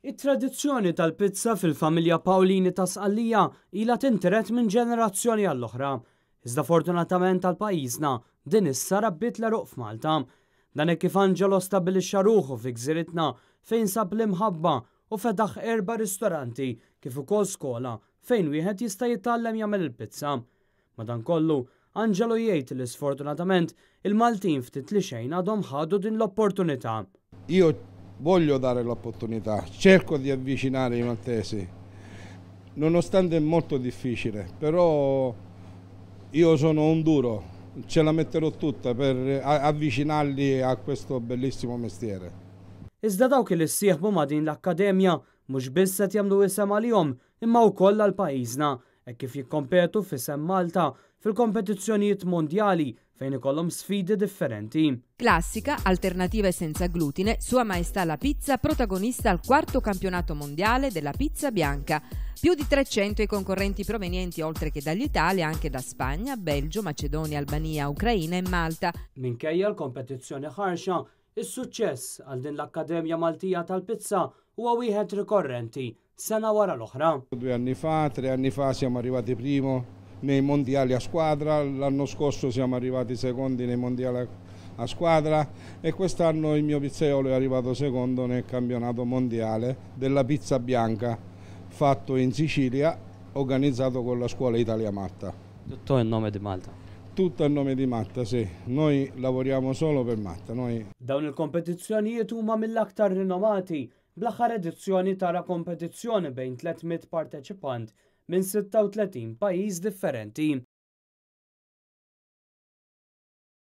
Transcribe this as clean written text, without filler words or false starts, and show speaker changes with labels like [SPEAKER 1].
[SPEAKER 1] It-tradizzjoni tal-pizza fil-familja Paolini ta' Sqallija ilha tintiret minn ġenerazzjoni għall-oħra. Iżda fortunatament għal pajjiżna, din issa rabbiet l-għeruq f'Malta. Dan hekk kif Angelo stabbilixxa ruħu fi gżiritna fejn sab l-imħabba u fetaħ erba' ristoranti kif ukoll skola fejn wieħed jista' jitgħallem jagħmel il-pizza. Madankollu, Angelo jgħid li sfortunatament il-Maltin ftit li xejn għadhom ħadu din l-opportunità.
[SPEAKER 2] Io voglio dare l'opportunità, cerco di avvicinare i maltesi, nonostante è molto difficile, però io sono un duro, ce la metterò tutta per avvicinarli a questo bellissimo mestiere.
[SPEAKER 1] Iżda dawk li ssieħbu ma' din l-akkademja mhux biss qed jagħmlu isem għalihom imma wkoll għal pajjiżna hekk kif jikkompetu f'isem Malta fil-kompetizzjonijiet mondjali fejn ikollhom sfidi differenti.
[SPEAKER 3] Classica, alternativa e senza glutine, Sua Maestà la Pizza protagonista al quarto campionato mondiale della pizza bianca. Più di 300 i concorrenti provenienti oltre che dall'Italia anche da Spagna, Belgio, Macedonia, Albania, Ucraina e Malta.
[SPEAKER 1] Minkejja l-kompetizzjoni ħarxa, is-suċċess għal din l-Akkademja Maltija tal-Pizza huwa wieħed rikorrenti sena wara l-oħra.
[SPEAKER 2] 2 anni fa, 3 anni fa siamo arrivati primo nei mondiali a squadra, l'anno scorso siamo arrivati secondi nei mondiali a squadra e quest'anno il mio pizzaiolo è arrivato secondo nel campionato mondiale della pizza bianca fatto in Sicilia, organizzato con la scuola Italia Malta.
[SPEAKER 1] Tutto in nome di Malta.
[SPEAKER 2] Tutto a nome di Malta, sì. Noi lavoriamo solo per Malta. Noi.
[SPEAKER 1] Dawn il-kompetizzjonijiet huma mill-aktar rinomati, bl-aħħar edizzjoni tara kompetizzjoni bejn 300 parteċipant minn 36 pajjiż differenti.